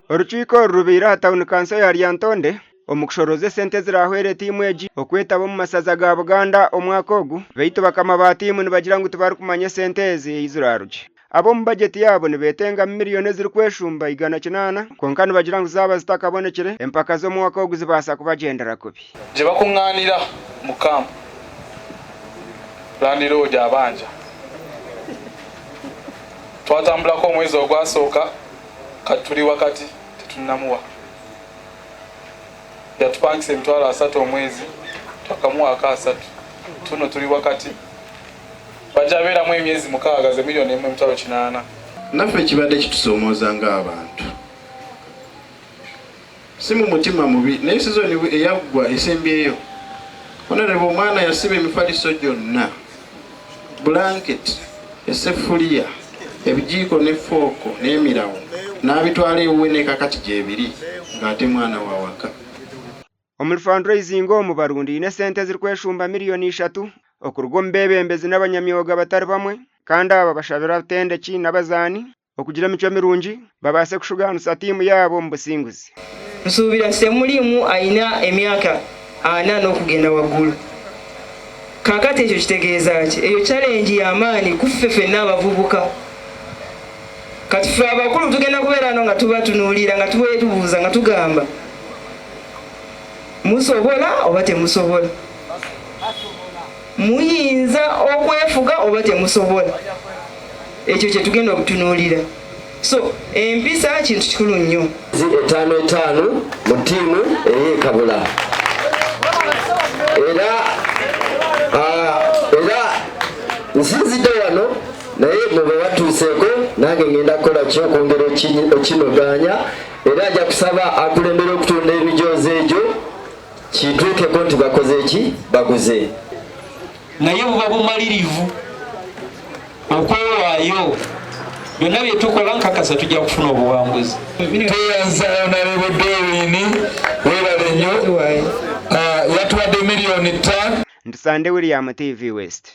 Orukiiko oru rubaire aha tauni kanso ya Lyantonde omu kushorooza esente eziraahwere tiimu egi okwetaba omu masaza ga Buganda omwaka ogu beitu bakama ba tiimu nibagira ngu tibarikumanya esente ezi ei ziraarugye. Ab'omu bajeti yaabo nibeetengamu miriyoni ezirikweshumba 800 kwonka nibagira ngu zaaba zitakabonekire, empaka z'omwaka ogu zibaasa kubagyendera kubi. Gye bakungaanira mu kampu, landiroodi abanja. Twatambulako omwezi ogwasooka kati turi wakati tetunnamuwa. Yatupangisa emitwaro asatu omwezi twakamuwaako asatu tuno turi wakati. Bajabeeramu emyezi mukaaga ze milioni emu 800,000. Naffe kibadde kitusomooza ng'abantu. Si mu mutima mubi naye sizoni eyaggwa esembyeyo Honourable omwana yasiba emifaliso gyonna, blanket, eseffuliya, ebijiiko ne fooko n'emirawo n'abitwala ewuwe ne kakati gyebiri ng'ate mwana wa waka. Omuri fundraising omu barundaine esente ezirikweshumba miriyoni ishatu okuruga omu beebembezi n'abanyamyoga batari bamwe kandi aba bashabire abatendeki n'abazaani okugira emicwe mirungi babaase kushugaanisa tiimu yaabo omu businguzi. Nsuubira Ssemulimu aine emyaka ana n'okugenda waggulu. Kaakati ekyo kitegeeza ki? Eyo challenge ya maani ku ffe ffenna abavubuka. Kati ffe abakulu tugenda kubeera wano nga tubatunuulira nga twebuuza nga tugamba musobola oba temusobola? Muyinza okwefuga oba temusobola? Ekyo kye tugenda okutunuulira. So empisa kintu kikulu nnyo. Etaano etaano mu ttiimu ey'ekabula era ah, era nsinzidde wano naye mwe batuuseeko nange ngenda kukola ki okwongera okinogaanya era nja kusaba akulembera okutunda emijoozi egyo kituukeko nti bakoze ki baguze naye buba bumalirivu okwewaayo byonna bye tukola nkakasa tujja kufuna obuwanguzi tweyanza onarebo Doreen webale nnyo ah, yatuwadde miliyoni ttaano Ntisande William TV West.